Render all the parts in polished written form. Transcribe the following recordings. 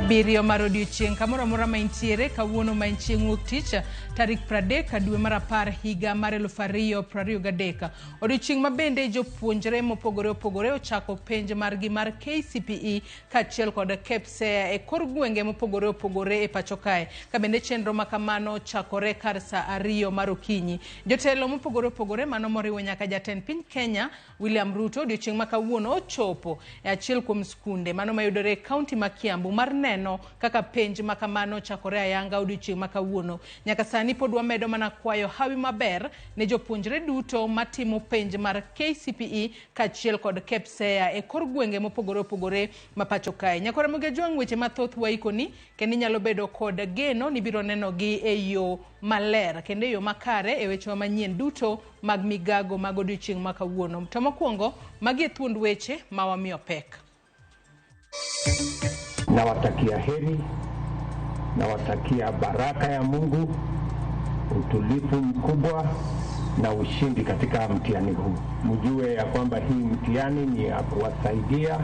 Abiriyo mar odiochieng' kamoro amora ma intiere kawuono ma en chieng' wuok tich tarik 30 dwe mar 10 higa mar 2023. Odiochieng' ma bende jopuonjre mopogore opogore ochako penj margi mar KCPE kaachiel kod KPSEA e kor gwenge mopogore opogore e pacho kae. Ka bende chenro ma kamano ochakore kar saa 2 mar okinyi. Jotelo mopogore opogore mano moriwo nyaka jatend piny Kenya William Ruto odiochieng' ma kawuono ochopo e achiel kuom skunde mano mayudore e kaunti ma Kiambu mar neno kaka penj ma kamano ochakore ayanga odiochieng' ma kawuono. Nyaka sani pod wamedo mana kwayo hawi maber ne jopuonjre duto matimo penj mar KCPE kaachiel kod KPSEA e kor gwenge mopogore opogore ma pacho kae. Nyakwar Ramogi Ajwang' weche mathoth waikoni kendo inyalo bedo kod geno ni ibiro nenogi e yo maler kendo e yo makare e wechewa manyien duto mag migago mag odiochieng' ma kawuono. To mokwongo, magi e thuond weche ma wamiyo pek. Nawatakia heri, nawatakia baraka ya Mungu, utulivu mkubwa na ushindi katika mtihani huu. Mjue ya kwamba hii mtihani ni ya kuwasaidia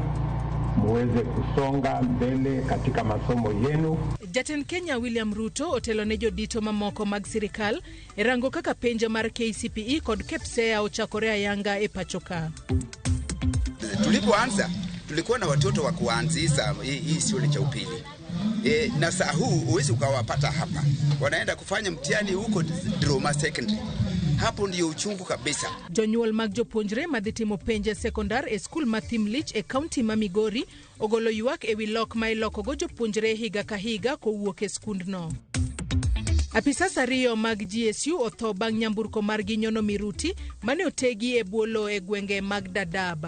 muweze kusonga mbele katika masomo yenu. Jatend Kenya William Ruto otelo ne jodito mamoko mag sirikal e rango kaka penj mar KCPE kod KPSEA ochakore ayanga e pacho ka. Tulipoanza tulikuwa na watoto wa kuanzisha hii shule cha upili na saa huu huwezi ukawapata hapa, wanaenda kufanya mtihani huko Droma Secondary. Hapo ndio uchungu kabisa. Jonyuol mag jopuonjre madhi timo penj e sekondar e skul ma Thimlich e kaunti ma Migori ogolo ywak ewi lok ma ilokogo jopuonjre higa ka higa kowuok e skundno. Apisas ariyo mag GSU otho bang' nyamburko margi nyono miruti mane otegi e bwo lowo e gwenge mag Dadaab.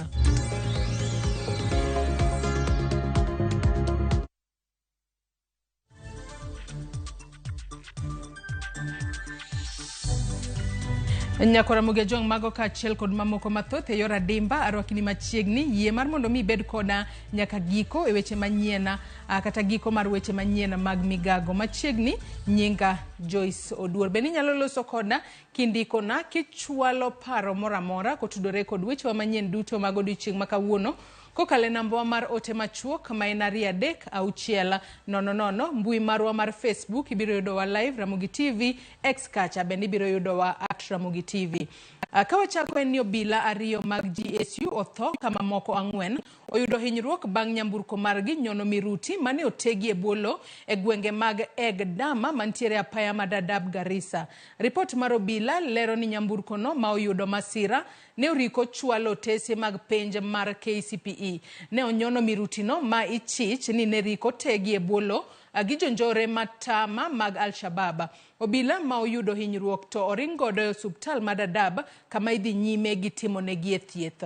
Nyakwar Ramogi Ajwang' mago kaachiel kod mamoko mathoth e yor adimba arwakini machiegni yie mar mondo mi ibed koda nyaka giko e weche manyien kata giko mar weche manyien mag migago machiegni. Nyinga Joyce Oduor. Bende inyalo loso koda kindikona kichwalo paro moro amora kotudore kod wechewa manyien duto mag odiochieng' ma kawuono kokalo e nambawa mar ote machuok ma en 2 3 6 0 0. Mbui marwa mar Facebook ibiro yudowa live Ramogi TV, X kacha bende ibiro yudowa at Ramogi TV. Ka wachako en ni obila ariyo mag GSU otho kama moko 4 oyudo hinyruok bang' nyamburko margi nyono miruti mane otegi e bwo lowo e gwenge mag Eg Dama mantiere apaya ma Dadaab Garissa. Ripot mar obila lero ni nyamburko no ma oyudo masira ne oriko chwalo otese mag penj mar KCPE. Ne onyono mirutino ma ichich ni ne riko tegi e bwo lowo gi jonjore matama mag Al-Shabaab. Obila ma oyudo hinyruok to oring godo e osuptal ma Dadaab kama idhi nyime gi timonegi e thieth.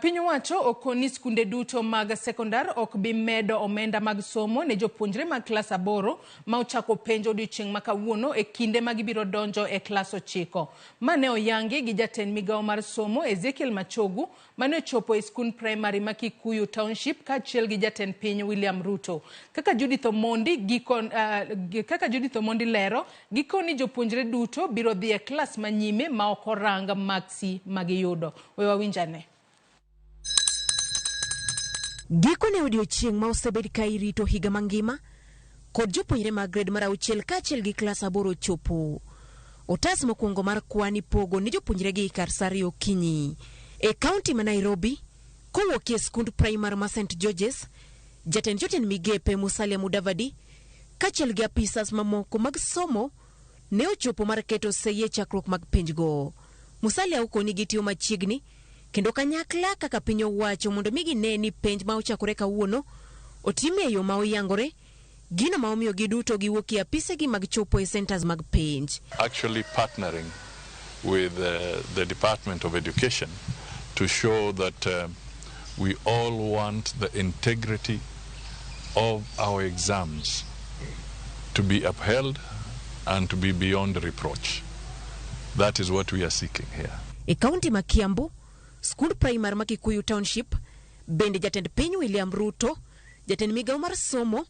Piny owacho okoni skunde duto mag sekondar ok bi medo omenda mag somo ne jopuonjre mag klas 8 ma ochako penj odiochieng' ma kawuono e kinde ma gibiro donjo e klas 9. Ma ne oyangi gi jatend migawo mar somo Ezekiel Machogu mane ochopo e skund primary ma Kikuyu Township kaachiel gi jatend piny William Ruto. Kaka Judith Omondi kaka Judith Omondi lero, gikoni jopuonjre duto biro dhi e klas manyime ma ok orang maksi magiyudo. We wawinjane. Gikone odiochieng' ma osebed ka irito higa mangima kod jopuonjre mag grade mar 6 kaachiel gi klas 8 chopo. Otas mokwongo mar kwan ipogo ne jopuonjregi kar saa 2 okinyi. E kaunti ma Nairobi, kowuok e skund primar ma St George's, jatend jotend migepe Musalia Mudavadi kaachiel gi apisas mamoko mag somo ne ochopo mar keto sei e chakruok mag penjgo. Musalia okoni gitiyo machiegni kendo kanyakla kaka piny owacho mondo mi gine ni penj ma ochakore kawuono otim e yo ma oyangore, gino ma omiyo giduto giwuok e apisegi mag chopo e centers mag penj. Actually partnering with the Department of Education to show that we all want the integrity of our exams to be upheld and to be beyond reproach. That is what we are seeking here. E kaunti ma Kiambu, skund primar ma Kikuyu Township, bende jatend piny William Ruto Jatend migawo mar somo,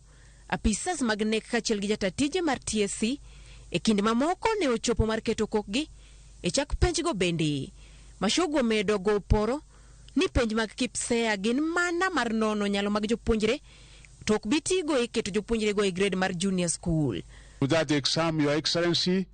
apisas mag KNEC kaachiel gi jata tije mar TSC e kind mamoko ne ochopo mar keto kokgi e chak penjgo bende. Machogu omedo go poro ni penj mag KPSEA gin mana mar nono nyalo mag jopuonjre to ok bi tigo e keto jopuonjrego e grade mar junior school. That exam, Your Excellency,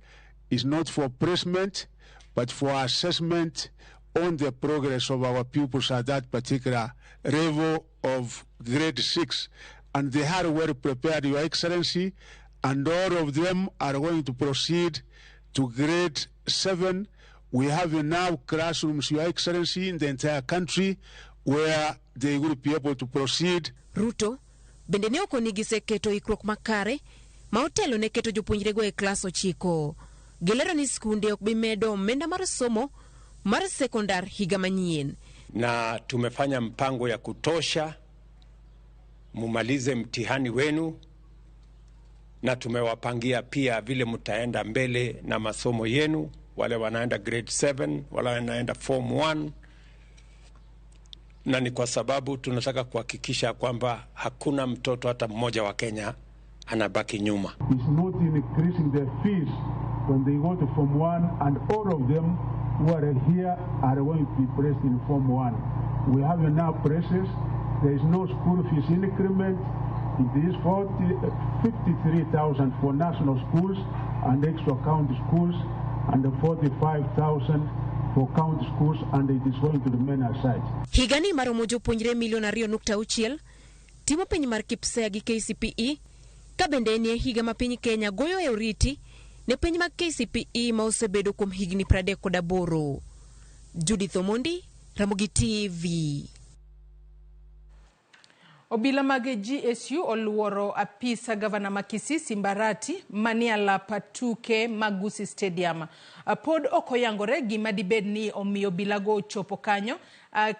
is not for placement, but for assessment on the progress of our pupils at that particular level of grade 6. And they are well prepared, Your Excellency, and all of them are going to proceed to grade 7. We have enough classrooms, Your Excellency, in the entire country where they will be able to proceed. Ruto bende ne okoni giseketo ikruok makare ma otelo ne keto jopuonjrego e klas 9. Gilero ni skunde ok bi medo omenda mar somo mar sekondar higa manyien. Na tumefanya mpango ya kutosha mumalize mtihani wenu, na tumewapangia pia vile mtaenda mbele na masomo yenu, wale wanaenda grade 7, wale wanaenda form 1, na ni kwa sababu tunataka kuhakikisha kwamba hakuna mtoto hata mmoja wa Kenya anabaki nyuma. It's not increasing the fees when they go to form 1, and all of them who are here are going to be placed in form 1. We have enough places. There is no school fees increment. It is 53,000 for national schools and extra county schools, and 45,000 for county schools, and it is going to remain as such. Higani maromo jopuonjre milion 2.6 timo penj mar KPSEA gi KCPE, ka bende en e higa ma piny Kenya goyo e oriti ne penj mag KCPE ma osebedo kuom higni 38. Judith Omondi, Ramogi TV. Obila mag GSU oluoro apisa gavana ma Kisii Simba Arati manie alap tuke mag Gusii Stadium. Pod ok oyangore gima dibed ni omiyo obilago ochopo kanyo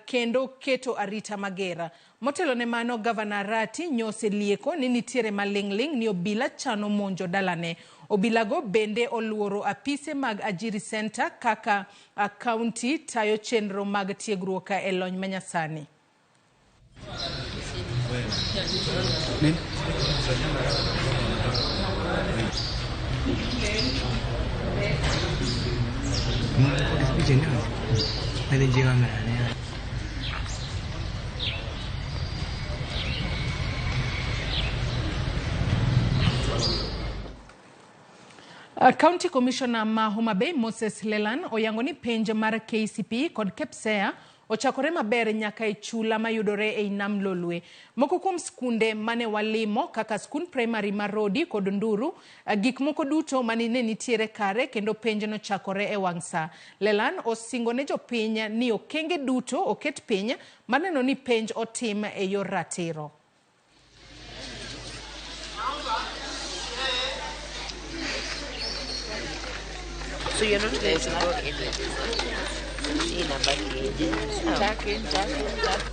kendo keto arita magera. Motelo ne mano, gavana Arati nyoselieko ni nitiere maling'ling' ni obila chano monjo dalane. Obilago bende oluoro apise mag Ajiri Center kaka kaunti tayo chenro mag tiegruok e lony manyasani. County Commissioner ma Homa Bay Moses Lelan oyango ni penj mar KCPE kod KPSEA ochakore maber nyaka e chula mayudore ei Nam Lolwe. Moko kuom skunde mane walimo kaka skund primary mar Rodi kod Nduru, gik moko duto mane ne nitiere kare kendo penj nochakore e wang' sa. Lelan osingo ne jopiny ni okenge duto oket piny mar neno ni penj otim e yor ratiro. So you're not going to go anywhere.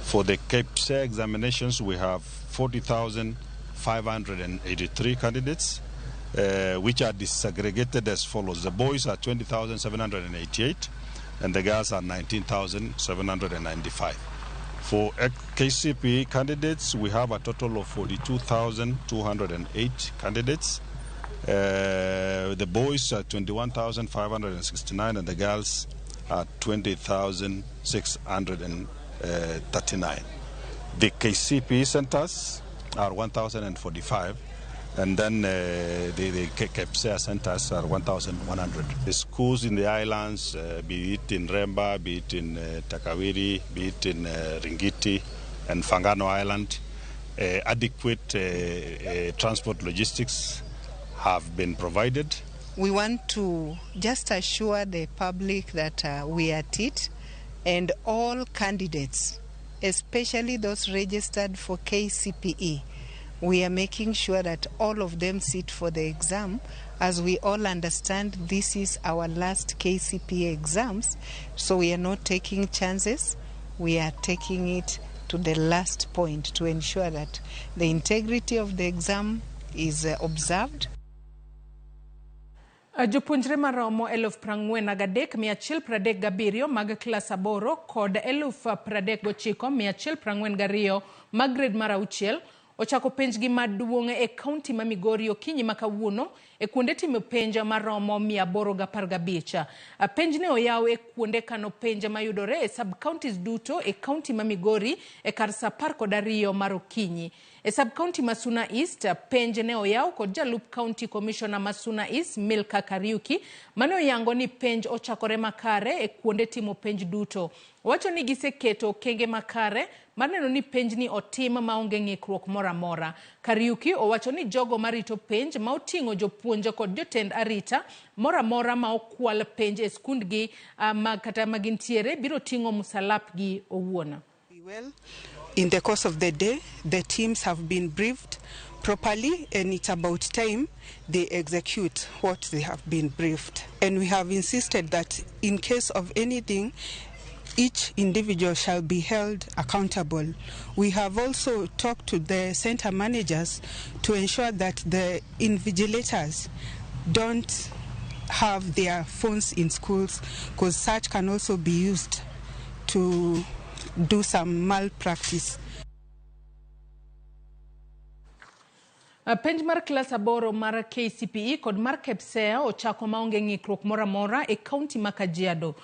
For the KPSEA examinations, we have 40,583 candidates, which are disaggregated as follows. The boys are 20,788 and the girls are 19,795. For KCPE candidates, we have a total of 42,208 candidates. The boys are 21,569 and the girls are 20,639. The KCPE centers are 1,045, and then the KPSEA centers are 1,100. The schools in the islands, be it in Remba, be it in Takawiri, be it in Ringiti and Fangano Island, adequate transport logistics have been provided. We want to just assure the public that we are at it, and all candidates, especially those registered for KCPE, we are making sure that all of them sit for the exam. As we all understand, this is our last KCPE exams, so we are not taking chances. We are taking it to the last point to ensure that the integrity of the exam is observed. Jopuonjre maromo 43,137 mag klas 8 kod 39,142 mag grade mar 6 ochako penjgi maduong' e kaunti ma Migori okinyi ma kawuono e kuonde timo penj maromo 815. Penj ne oyaw e kuonde kano penj mayudore e sub-counties duto e kaunti ma Migori e kar saa 12 mar okinyi. E sub-county ma Suna East, penj ne oyaw kod jalup county commissioner ma Suna East, Milka Kariuki, mane oyango ni penj ochakore makare e kuonde timo penj duto. Owacho ni giseketo okenge makare mar neno ni penjni otim maonge ng'ikruok moro amora. Kariuki owacho ni jogo marito penj ma oting'o jopuonj kod jotend arita moro amora ma okwal penj e skundgi mag kata magintiere biro ting'o musalapgi owuon. Well, in the course of the day, the teams have been briefed properly, and it's about time they execute what they have been briefed. And we have insisted that in case of anything, each individual shall be held accountable. We have also talked to the center managers to ensure that the invigilators don't have their phones in schools, because such can also be used to do some malpractice. Penj mar klas 8 mar KCPE kod mar KPSEA ochako maonge ng'ikruok moro amora e kaunti ma Kajiado.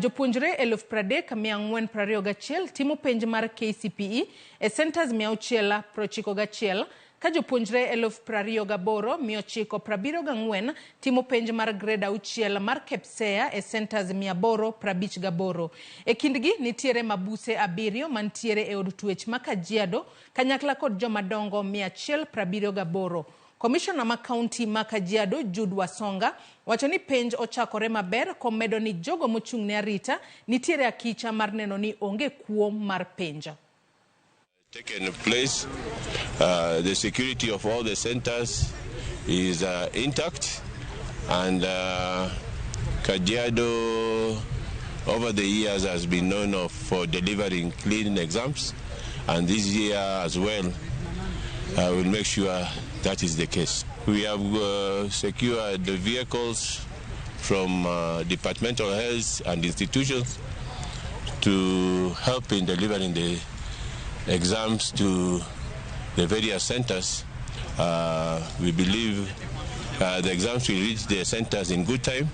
Jopuonjre 30,421 timo penj mar KCPE e centers 691 ka jopuonjre 28,974 timo penj mar grade 6 mar KPSEA e centers 858. E kindgi nitiere mabuse 7 mantiere e od twech ma Kajiado kanyakla kod jomadongo 178. Komishona ma kaunti ma Kajiado Jude Wasonga wacho ni penj ochakore maber komedo ni jogo mochung' ne arita nitiere akicha mar neno ni onge kuo mar penj. Taken place, the security of all the centers is intact, and Kajiado over the years has been known for delivering clean exams, and this year as well we'll make sure that is the case. We have secured the vehicles from departmental heads and institutions to help in delivering the exams to the various centers. We believe the exams will reach the centers in good time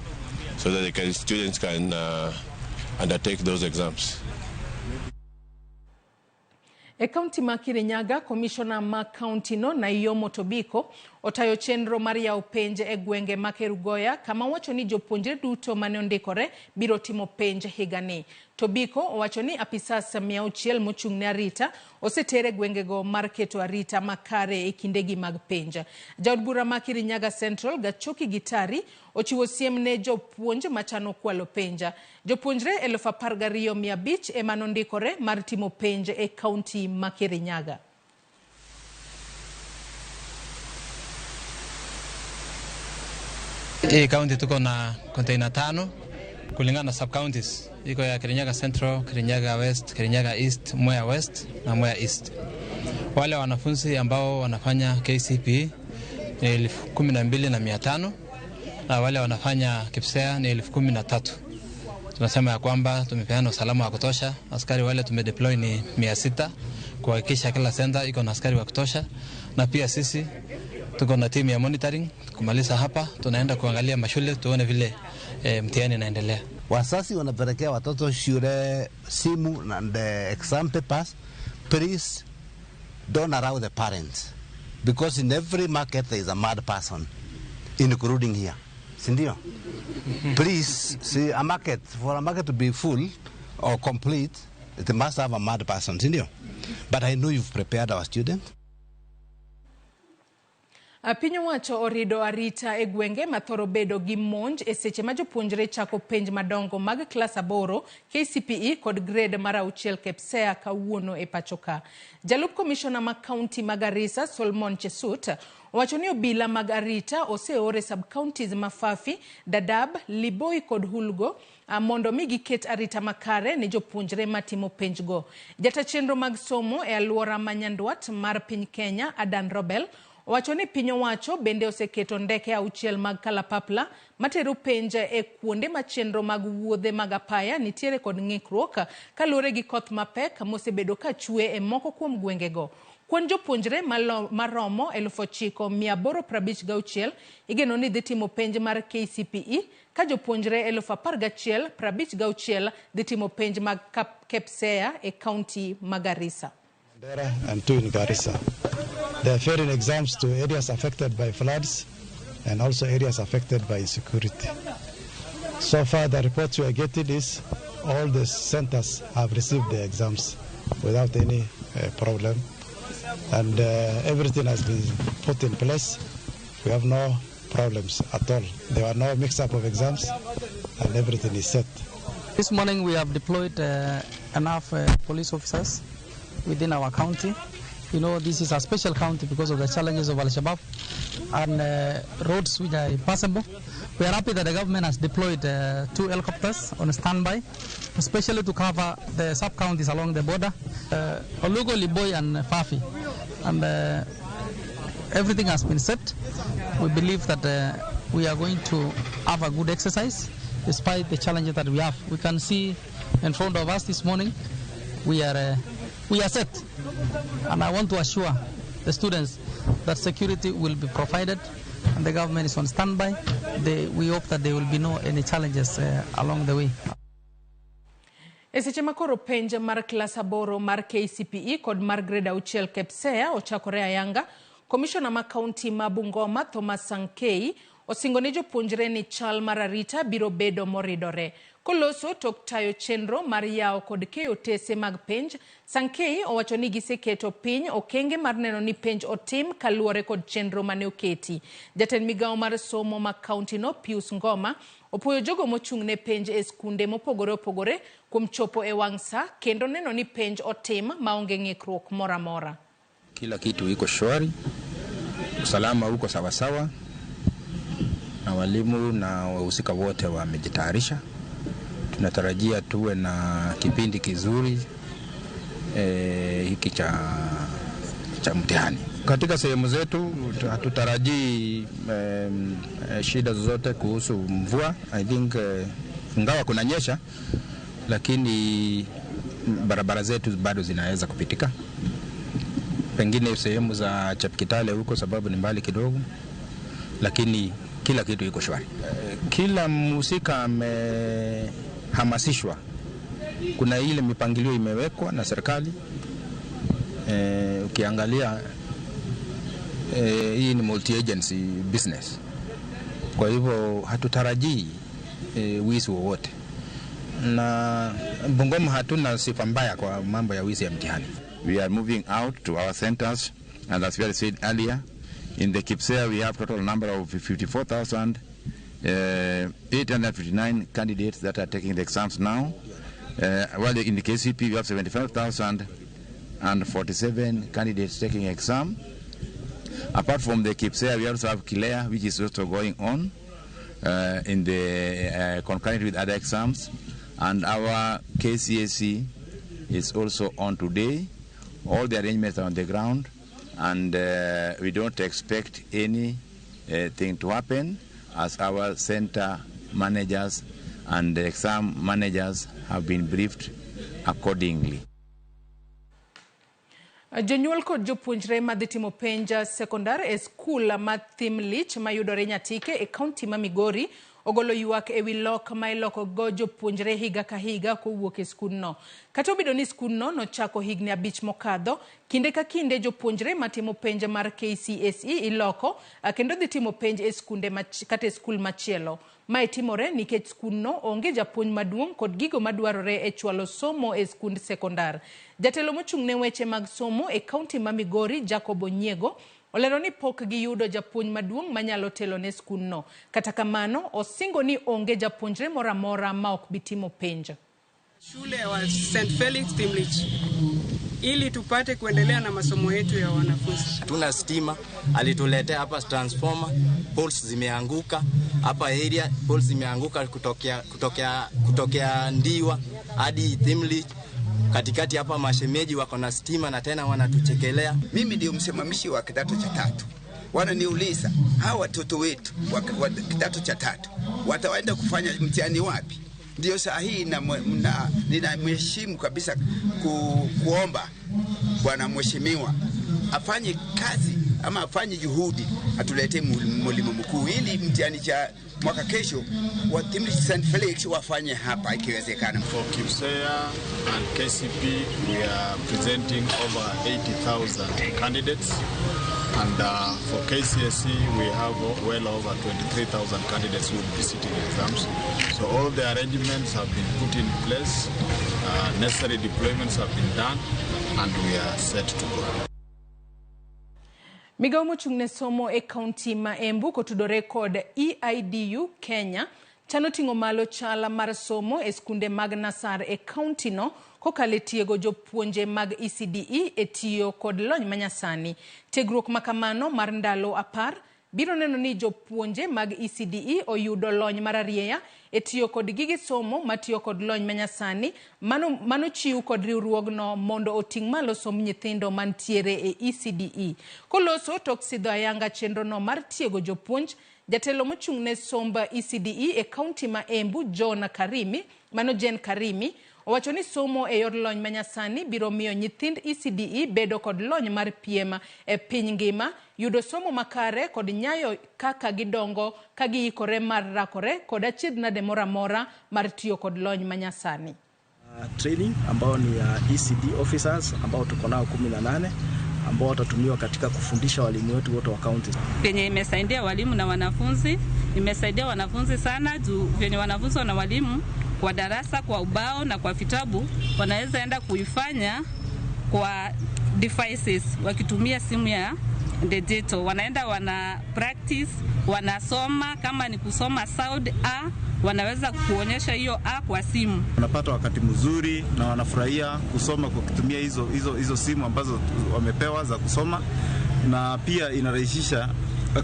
so that the students can undertake those exams. E kaunti ma Kirinyaga, komishona ma kaunti no Naiomo Tobiko otayo chenro mar yawo penj e gwenge ma Kerugoya kama wacho ni jopuonjre duto mane ondikore biro timo penj higani. Tobiko owacho ni apisas 600 mochung' ne arita osetere gwengego mar keto arita makare e kindegi mag penj. Jaod bura ma Kirinyaga Central Gachoki Gitari ochiwo siem ne jopuonj machano kwalo penj. Jopuonjre 12,500 ema nondikore mar timo penj e kaunti ma Kirinyaga. Hii kaunti tuko na container 5 kulingana na sub counties. Iko ya Kirinyaga Central, Kirinyaga West, Kirinyaga East, Mwea West na Mwea East. Wale wanafunzi ambao wanafanya KCPE ni 12,500 na wale wanafanya KPSEA ni 13,000. Tunasema ya kwamba tumepeana usalama wa kutosha. Askari wale tumedeploy ni 600 kuhakikisha kila center iko na askari wa kutosha, na pia sisi tuko na timu ya monitoring. Kumaliza hapa tunaenda kuangalia mashule tuone vile mtihani inaendelea. Wazazi wanapelekea watoto shule simu na the exam papers. Please don't allow the parents, because in every market there is a mad person, including here. Sindio? Please, see, a market, for a market to be full or complete, it must have a mad person, sindio? But I know you've prepared our students. Piny owacho orido arita e gwenge mathoro bedo gi monj e seche ma jopuonjre chako penj madongo mag klas 8 KCPE kod grade mar 6 KPSEA kawuono e pacho ka. Jalup komishona ma kaunti ma Garissa Solomon Chesut owacho ni obila mag arita oseor e sub-counties ma Fafi, Dadaab, Liboi kod Hulgo mondo mi giket arita makare ne jopuonjre matimo penjgo. Jata chenro mag somo e alwora ma Nyandwat mar piny Kenya Adan Robel owacho ni piny owacho bende oseketo ndeke 6 mag kalapapla matero penj e kuonde ma chenro mag wuodhe mag apaya nitiere kod ng'ikruok kaluwore gi koth mapek mosebedo ka chwe e moko kuom gwengego. Kwan jopuonjre maromo 9,856 igeno ni dhi timo penj mar KCPE ka jopuonjre 11,056 dhi timo penj mag KPSEA e kaunti ma Garissa. Mandera and 2 in Garissa. They are ferrying exams to areas affected by floods and also areas affected by insecurity. So far, the reports we are getting is all the centers have received the exams without any problem, and everything has been put in place. We have no problems at all. There are no mix-up of exams, and everything is set. This morning we have deployed enough police officers within our county. You know, this is a special county because of the challenges of Al-Shabaab and roads which are impassable. We are happy that the government has deployed 2 helicopters on standby, especially to cover the sub-counties along the border, Olugo, Liboi and Fafi. And everything has been set. We believe that we are going to have a good exercise despite the challenges that we have. We can see in front of us this morning, we are set, and I want to assure the students that security will be provided and the government is on standby. We hope that there will be no any challenges along the way. E seche ma koro penj mar klas 8 mar KCPE kod mar grade 6 KPSEA ochakore ayanga, komishona ma kaunti ma Bungoma Thomas Sankei osingo ne jopuonjre ni chal mar arita biro bedo moridore. Koloso tok tayo chenro mar yawo kod keyo otese mag penj, Sankei owacho ni giseketo piny okenge mar neno ni penj otim kaluwore kod chenro mane oketi. Jatend migawo mar somo ma kaunti no Pius Ngoma opuoyo jogo mochung' ne penj e skunde mopogore opogore kuom chopo e wang' sa kendo neno ni penj otim maonge ng'ikruok moro amora. Kila kitu iko shwari, usalama uko sawasawa, na walimu na wahusika wote wamejitayarisha. Tunatarajia tuwe na kipindi kizuri hiki cha mtihani. Katika sehemu zetu hatutarajii shida zozote kuhusu mvua. I think ingawa kunanyesha, lakini barabara zetu bado zinaweza kupitika. Pengine sehemu za Chepkitale huko sababu ni mbali kidogo, lakini kila kitu iko shwari. Kila mhusika amehamasishwa. Kuna ile mipangilio imewekwa na serikali. Ukiangalia hii ni multi-agency business. Kwa hivyo hatutarajii wizi wowote. Na Bungoma hatuna sifa mbaya kwa mambo ya wizi ya mtihani. We are moving out to our centers, and as we said earlier, in the KPSEA we have total number of 54,859 candidates that are taking the exams now. While in the KCP we have 75,047 candidates taking exam. Apart from the KPSEA, we also have KILEA, which is also going on in the concurrent with other exams, and our KCSE is also on today. All the arrangements are on the ground, and we don't expect anything to happen, as our center managers and the exam managers have been briefed accordingly. Jonyuol kod jopuonjre madhi timo penj sekondar e skul ma Thimlich mayudore Nyatike e kaunti ma Migori ogolo ywak ewi lok ma iloko go jopuonjre higa ka higa kowuok e skundno. Kata obedo ni skundno nochako higni 5 mokadho, kinde ka kinde jopuonjre matimo penj mar KCSE iloko kendo dhi timo penj e skunde kata e skul machielo. Mae timore nikech skundno onge japuonj maduong' kod gigo madwarore e chwalo somo e skund sekondar. Jatelo mochung' ne weche mag somo e kaunti ma Migori Jacob Onyiego olero ni pok giyudo japuonj maduong' manyalo telo ne skundno. Kata kamano, osingo ni onge japuonjre moro amora ma ok bi timo penj. Shule wa St. Felix Thimlich ili tupate kuendelea na masomo yetu ya wanafunzi. Tuna stima, alituletea hapa transformer, poles zimeanguka hapa area, poles zimeanguka kutokea Ndiwa hadi Thimlich. Katikati hapa mashemeji wako na stima na tena wanatuchekelea. Mimi ndio msimamishi wa kidato cha tatu. Wananiuliza, hawa watoto wetu wa kidato cha tatu wataenda kufanya mtihani wapi? Ndio saa hii ninamheshimu kabisa kuomba bwana mheshimiwa afanye kazi ama afanye juhudi atuletee mwalimu mkuu ili mtihani cha mwaka kesho wa Thimlich St. Felix wafanye hapa ikiwezekana. For KPSEA and KCP we are presenting over 80,000 candidates, and for KCSE we have well over 23,000 candidates who will be sitting exams. So all the arrangements have been put in place, necessary deployments have been done, and we are set to go. Migawo mochung' ne somo e kaunti ma Embu kotudore kod EIDU Kenya chano ting'o malo chala mar somo e skunde mag Nasar e kaunti no kokalo e tiego jopuonje mag ECDE e tiyo kod lony manyasani. Tiegruok makamano mar ndalo 10 biro neno ni jopuonje mag ECDE oyudo lony mararieya e tiyo kod gige somo matiyo kod lony manyasani mano chiw kod riwruogno mondo oting' malo somb nyithindo mantiere e ECDE. Koloso tok sidho ayanga chenrono mar tiego jopuonj, jatelo mochung' ne somb ECDE e kaunti ma Embu John Karimi, mano Jane Karimi, owacho ni somo e yor lony manyasani biro miyo nyithind ECDE bedo kod lony mar piem e piny ngima, yudo somo makare kod nyayo kaka gidongo ka giikore mar rakore kod achiedhnade moro amora mar tiyo kod lony manyasani. Training ambao ni ya ECD officers ambao tuko nao 18 ambao watatumiwa katika kufundisha walimu wetu wote wa county. Penye imesaidia walimu na wanafunzi, imesaidia wanafunzi sana juu venye wanafunzi na walimu kwa darasa, kwa ubao na kwa vitabu wanaweza enda kuifanya kwa devices wakitumia simu ya digital. Wanaenda wana practice, wanasoma, kama ni kusoma sound A wanaweza kuonyesha hiyo A kwa simu. Wanapata wakati mzuri na wanafurahia kusoma kwa kutumia hizo simu ambazo wamepewa za kusoma, na pia inarahisisha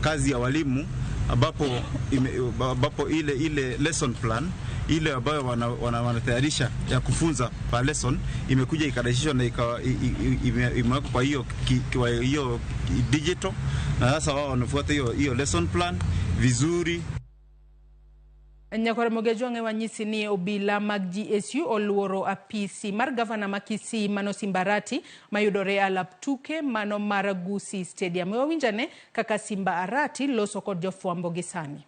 kazi ya walimu ambapo ile lesson plan ile ambayo wanatayarisha ya kufunza per lesson imekuja ikarahisishwa na imewekwa kwa hiyo digital, na sasa wao wanafuata hiyo lesson plan vizuri. Nyakwar Mogejwang'e wanyisi ni obila mag GSU oluoro apisi mar gavana ma Kisii mano Simba Arati mayudore alap tuke mano mar Gusii Stadium. Wawinjane kaka Simba Arati loso kod jofwambo gi sani.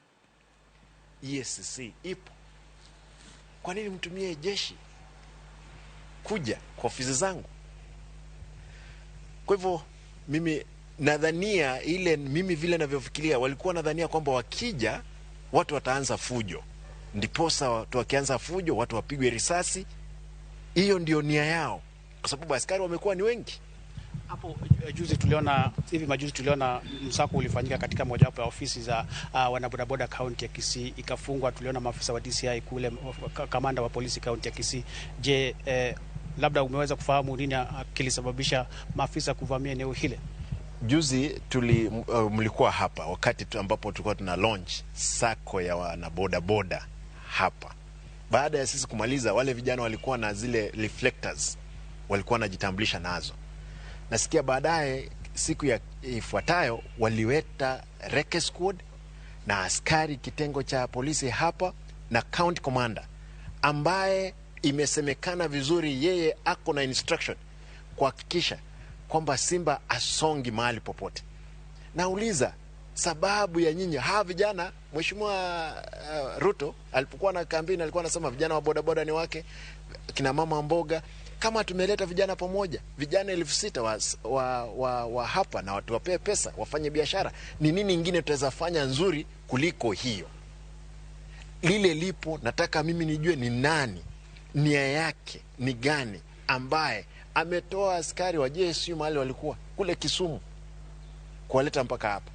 EACC ipo. Kwa nini mtumie jeshi kuja kwa ofisi zangu? Kwa hivyo mimi nadhania ile, mimi vile ninavyofikiria, walikuwa nadhania kwamba wakija watu wataanza fujo, ndiposa watu wakianza fujo watu wapigwe risasi. Hiyo ndio nia yao, kwa sababu askari wamekuwa ni wengi. Hapo juzi tuliona, hivi majuzi tuliona msako ulifanyika katika mojawapo ya ofisi za wanabodaboda kaunti ya Kisii ikafungwa. Tuliona maafisa wa DCI kule, kamanda wa polisi kaunti ya Kisii. Je, labda umeweza kufahamu nini kilisababisha maafisa kuvamia eneo hile? Juzi mlikuwa hapa wakati ambapo tulikuwa tuna launch sako ya wanabodaboda hapa. Baada ya sisi kumaliza, wale vijana walikuwa na zile reflectors, walikuwa wanajitambulisha nazo. Nasikia baadaye siku ya ifuatayo waliweta Reke Squad na askari kitengo cha polisi hapa na county commander ambaye imesemekana vizuri yeye ako na instruction kuhakikisha kwamba Simba asongi mahali popote. Nauliza sababu ya nyinyi hawa vijana. Mheshimiwa Ruto alipokuwa na kampeni alikuwa anasema vijana wa bodaboda ni wake, kina mama mboga. Kama tumeleta vijana pamoja, vijana 6,000 wa hapa na watu wapewe pesa wafanye biashara, ni nini ingine tutaweza fanya nzuri kuliko hiyo? Lile lipo, nataka mimi nijue ni nani, nia yake ni gani, ambaye ametoa askari wa JSU mahali walikuwa kule Kisumu kuwaleta mpaka hapa.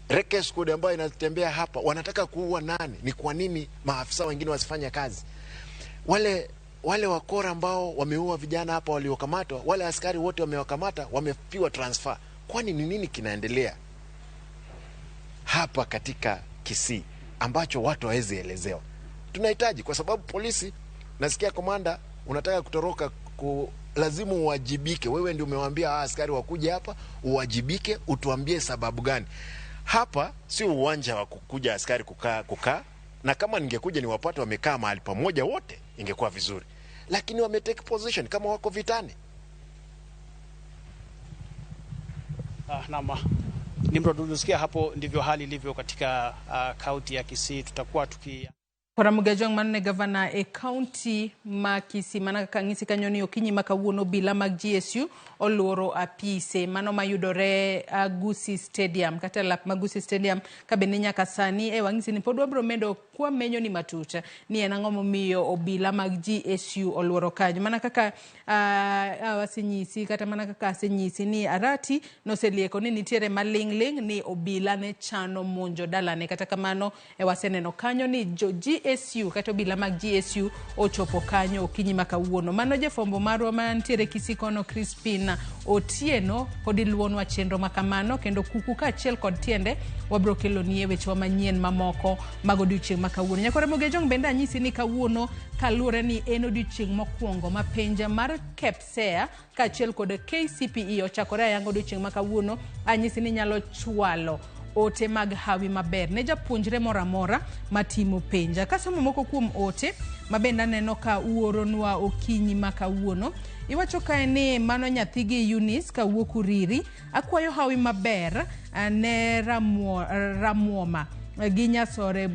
Reke Squad ambayo inatembea hapa wanataka kuua nani? Ni kwa nini maafisa wengine wasifanye kazi? Wale wakora ambao wameua vijana hapa waliokamatwa, wale askari wote wamewakamata, wamepiwa transfer. Kwani ni nini kinaendelea hapa katika Kisii ambacho watu hawezi elezewa? Tunahitaji, kwa sababu polisi, nasikia komanda unataka kutoroka, lazima uwajibike. Wewe ndio umewaambia askari wakuje hapa, uwajibike, utuambie sababu gani. Hapa si uwanja wa kukuja askari kukaa, na kama ningekuja niwapate wamekaa mahali pamoja wote ingekuwa vizuri, lakini wametake position kama wako vitani. Naam, Nimrod, ulisikia hapo ndivyo hali ilivyo katika kaunti ya Kisii. Tutakuwa tuki Ramogi Ajwang' mano ne gavana e kaunti ma Kisii mana kaka ng'isi kanyo ni okinyi ma kawuono obila mag GSU oluoro apise mano mayudore Gusii Stadium kata lap ma Gusii Stadium ka bende nyaka sani e wang'isi ni pod wabiro medo kwamenyo ni matut ni en ang'o momiyo obila mag GSU oluoro kanyo mana kaka asenyisi kata mana kaka asenyisi ni Arati noselieko ni nitiere maling'ling' ni obila ne chano monjo dalane kata kamano e waseneno kanyo ni jo GSU kata obila mag GSU ochopo kanyo okinyi ma kawuono. Mano jafwambo marwa mantiere Kisii kono Crispin Otieno pod iluonwa chenro ma kamano kendo kuku kaachiel kod tiende wabiro keloni e wechewa manyien mamoko mag odiochieng' ma kawuono. Nyakwa Ramogi Ajwang' bende anyisi ni kawuono kaluwore ni en odiochieng' mokwongo ma penj mar KPSEA kaachiel kod KCPE ochakore ayanga odiochieng' ma kawuono, anyisi ni inyalo chwalo ote mag hawi maber ne japuonjre moro amora matimo penj. Kasomo moko kuom ote ma bende aneno ka uoronwa okinyi ma kawuono, iwacho kae ni mano nyathigi Eunice kawuok Uriri, akwayo hawi maber ne Ramuoma gi Nyasore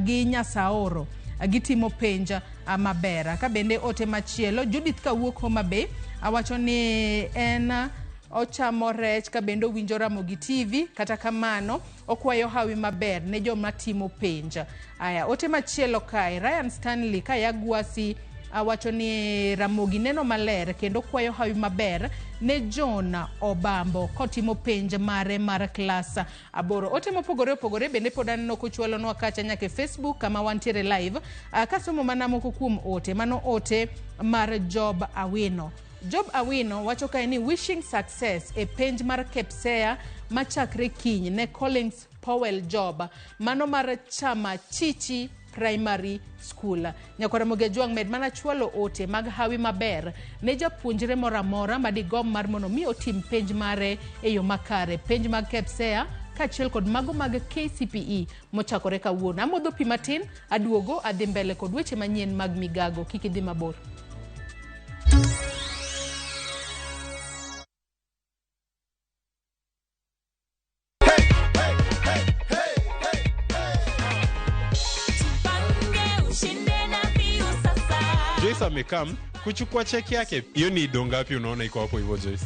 gi Nyasaoro gitimo penj maber. Ka bende ote machielo Judith kawuok Homa Bay awacho ni en ochamo rech ka bende owinjo Ramogi TV kata kamano okwayo hawi maber ne joma timo penj. Aya, ote machielo kae Ryan Stanley kaya Gwasi awacho ni Ramogi neno maler kendo kwayo hawi maber ne John Obambo kotimo penj mare mar klas 8. Ote mopogore opogore bende pod aneno kochwalonwa kacha nyaka e Facebook kama wantiere live. Kasomo mana moko kuom ote, mano ote mar Job Awino. Job Awino wacho kae ni wishing success e penj mar KPSEA machakre kiny ne Collins Powell Job mano mar chama Chichi Primary School. Nyakwa Ramogi Ajwang' med mana chwalo ote mag hawi maber ne japuonjre moro amora madigomb mar mondo mi otim penj mare e yo makare. Penj mag KPSEA kaachiel kod mago mag KCPE mochakore kawuono. Amodho pi matin, aduogo adhi mbele kod weche manyien mag migago. Kik idhi mabor. Joyce amekam kuchukua cheki yake. Hiyo ni do ngapi unaona iko hapo hivyo Joyce?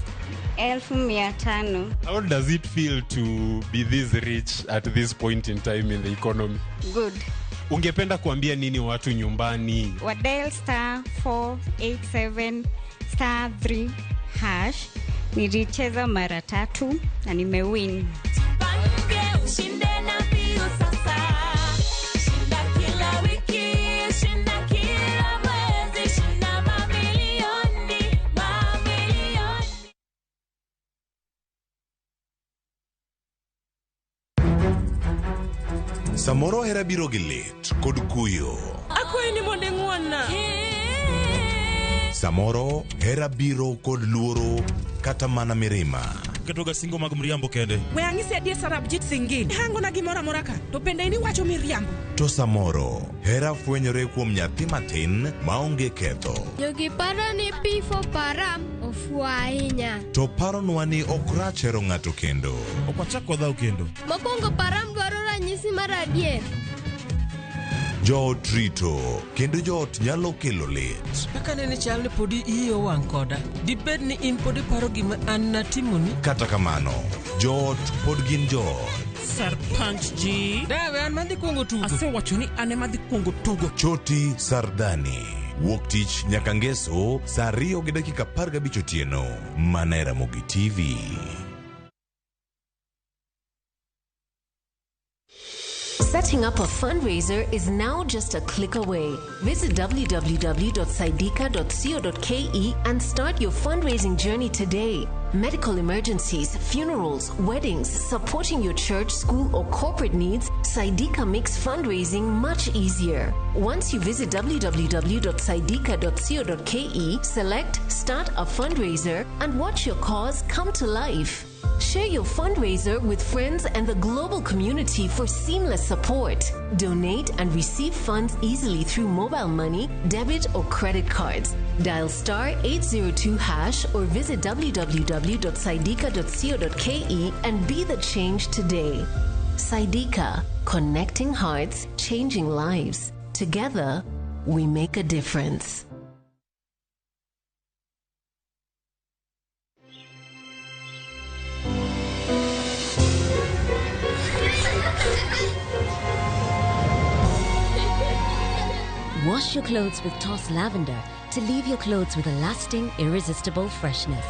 500,000. How does it feel to be this rich at this point in time in the economy? Good. Ungependa kuambia nini watu nyumbani? Wa dial star 487 star 3 hash. Nilicheza mara 3 na nimewin. Samoro hera biro gi lit kod kuyo. Akwayi ni mondo ing'won-na. Samoro hera biro kod luoro kata mana mirima. Ketoga singo mag mriambo kende. We ang'isi adier Sarabjit Singh. Hangona gimoro amora ka to bende in iwacho miriambo. To samoro hera fwenyore kuom nyathi matin maonge ketho. Jogi paro ni P for Param ofuwo ahinya. To paronwa ni ok rach hero ng'ato kendo. Ok wachak wadhaw kendo. Mokwongo Param dwaro ranyisi mar adier. Joot rito kendo joot nyalo kelo lit. Kaka nene chal ni podi iyi owang' koda. Dibed ni in pod iparo gima an natimoni? Kata kamano, joot pod gin joot. Sarpanch ji. Dawe an madhi kuongo tugo. Asewacho ni an ema dhi kuongo tugo. Choti Sardani. Wuok tich nyaka ngeso saa 2:15 otieno. Mana e Ramogi TV. Setting up a fundraiser is now just a click away. Visit www.saidika.co.ke and start your fundraising journey today. Medical emergencies, funerals, weddings, supporting your church, school, or corporate needs, Saidika makes fundraising much easier. Once you visit www.saidika.co.ke, select Start a Fundraiser and watch your cause come to life. Share your fundraiser with friends and the global community for seamless support. Donate and receive funds easily through mobile money, debit, or credit cards. Dial star 802 hash or visit www.saidika.co.ke and be the change today. Saidika, connecting hearts, changing lives. Together, we make a difference. Wash your clothes with Toss Lavender to leave your clothes with a lasting, irresistible freshness.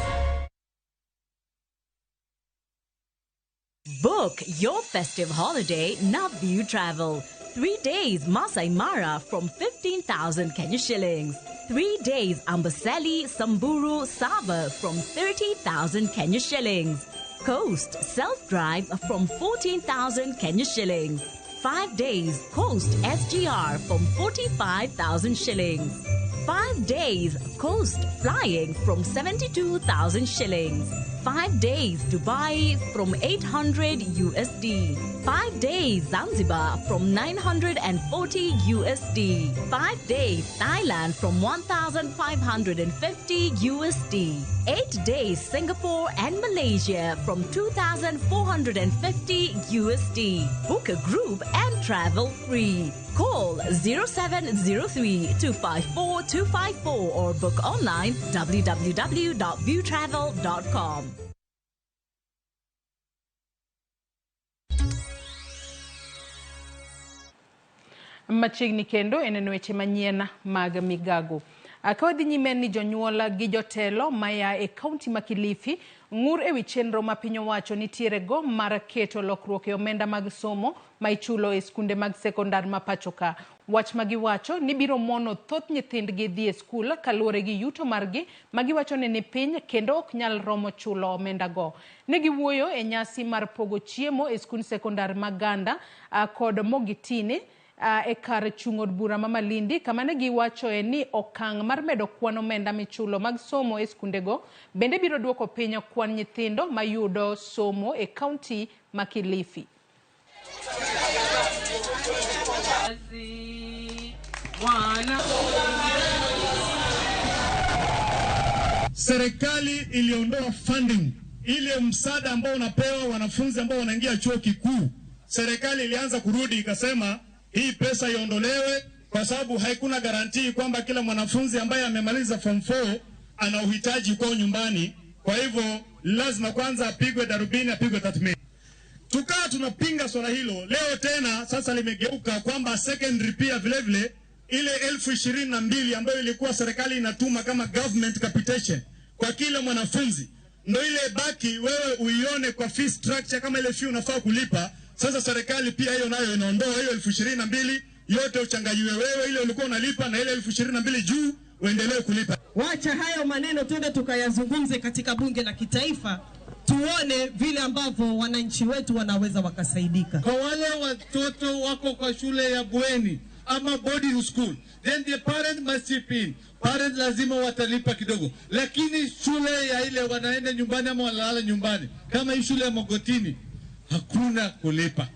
Book your festive holiday Navview Travel. 3 days Masai Mara from 15,000 Kenya shillings. 3 days Amboseli, Samburu, Sava from 30,000 Kenya shillings. Coast self-drive from 14,000 Kenya shillings. 5 days Coast SGR from 45,000 shillings. 5 days Coast flying from 72,000 shillings. 5 days Dubai from 800 USD. 5 days Zanzibar from 940 USD. 5 days Thailand from 1,550 USD. 8 days Singapore and Malaysia from 2,450 USD. Book a group and travel free. Call 0703 254 254 or book online www.viewtravel.com. Machiegni kendo en weche manyien mag migago. Ka wadhi nyime ni jonyuol gi jotelo maya e kaunti ma Kilifi ng'ur ewi chenro ma piny owacho nitiere go mar keto lokruok e omenda mag somo ma ichulo e skunde mag sekondar ma pacho ka. Wach ma giwacho ni biro mono thoth nyithindgi dhi e skul kaluwore gi yuto margi ma giwacho ni ni piny kendo ok nyal romo chulo omenda go. Ne giwuoyo e nyasi mar pogo chiemo e skund sekondar ma Ganda kod Mogitini e kar chung' od bura ma Malindi, kama ne giwachoe ni okang' mar medo kwan omenda michulo mag somo e skundego bende biro duoko piny kwan nyithindo mayudo somo e kaunti ma Kilifi. Serikali iliondoa funding, ile msaada ambao unapewa wanafunzi ambao wanaingia chuo kikuu. Serikali ilianza kurudi ikasema hii pesa iondolewe kwa sababu haikuna garantii kwamba kila mwanafunzi ambaye amemaliza form 4 ana uhitaji kwao nyumbani. Kwa hivyo lazima kwanza apigwe darubini, apigwe tathmini. Tukaa tunapinga swala hilo. Leo tena sasa limegeuka kwamba secondary pia vile vile ile 22,000 ambayo ilikuwa serikali inatuma kama government capitation kwa kila mwanafunzi, ndio ile baki wewe uione kwa fee structure kama ile fee unafaa kulipa. Sasa serikali pia hiyo nayo inaondoa hiyo 22,000 yote, uchanganyiwe wewe ile ulikuwa unalipa na ile 22,000 juu uendelee kulipa. Wacha hayo maneno twende tukayazungumze katika bunge la kitaifa, tuone vile ambavyo wananchi wetu wanaweza wakasaidika. Kwa wale watoto wako kwa shule ya bweni ama boarding school, then the parent must chip in. Parent lazima watalipa kidogo, lakini shule ya ile wanaenda nyumbani ama wanalala nyumbani, kama hii shule ya Mogotini hakuna kulipa.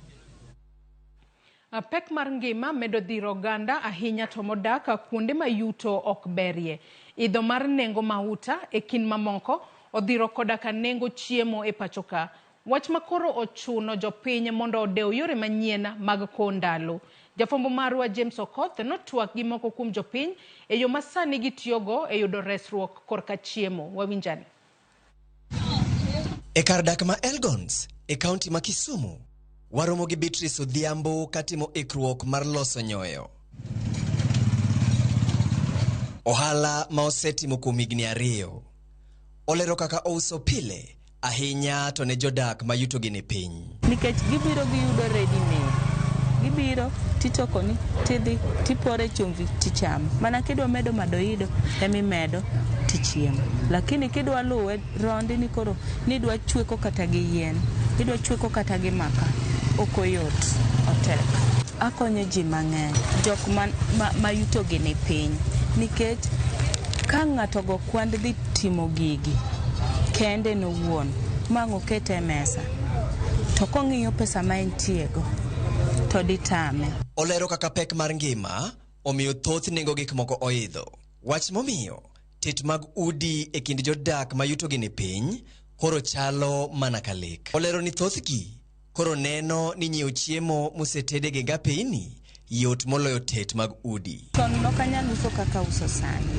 Pek mar ngima medo dhiro oganda ahinya to modak kuonde ma yuto ok berie. Idho mar nengo mauta e kind mamoko odhiro koda ka nengo chiemo e pacho ka. Wach makoro ochuno jopiny mondo odew yore manyien mag kowo ndalo. Jafwambo marwa James Okoth notwak gi moko kuom jopiny e yo ma sani gitiyogo e yudo resruok korka chiemo. Wawinjane. E kar dak ma Elgons e kaunti ma Kisumu, waromo gi Beatrice Odhiambo katimo ikruok mar loso nyoyo. Ohala ma osetimo kuom higni 2. Olero kaka ouso pile ahinya to ne jodak ma yutogi ni piny. Nikech gibiro giyudo ready made. Gibiro titokoni, tidhi, tipore chumvi, tichamo. Mana kidwa medo madoido, emimedo tichiemo. Lakini kidwa luwe rondi ni koro nidwa chweko kata gi yien, idwa chweko kata gi maka, ok oyot, otek. Akonyo ji mang'eny, jok ma yutogi ni piny. Nikech ka ng'ato go kwand dhi timo gigi kende nowuon, ma ang' okete e mesa to kong'iyo pesa ma entiego to ditame. Olero kaka pek mar ngima omiyo thoth nengo gik moko oidho. Wach momiyo tet mag udi e kind jodak ma yutogi ni piny koro chalo mana ka lek. Olero ni thothgi koro neno ni nyiewo chiemo mosetede gi ngapeini yot moloyo tet mag udi. Chon nok anyal uso kaka uso sani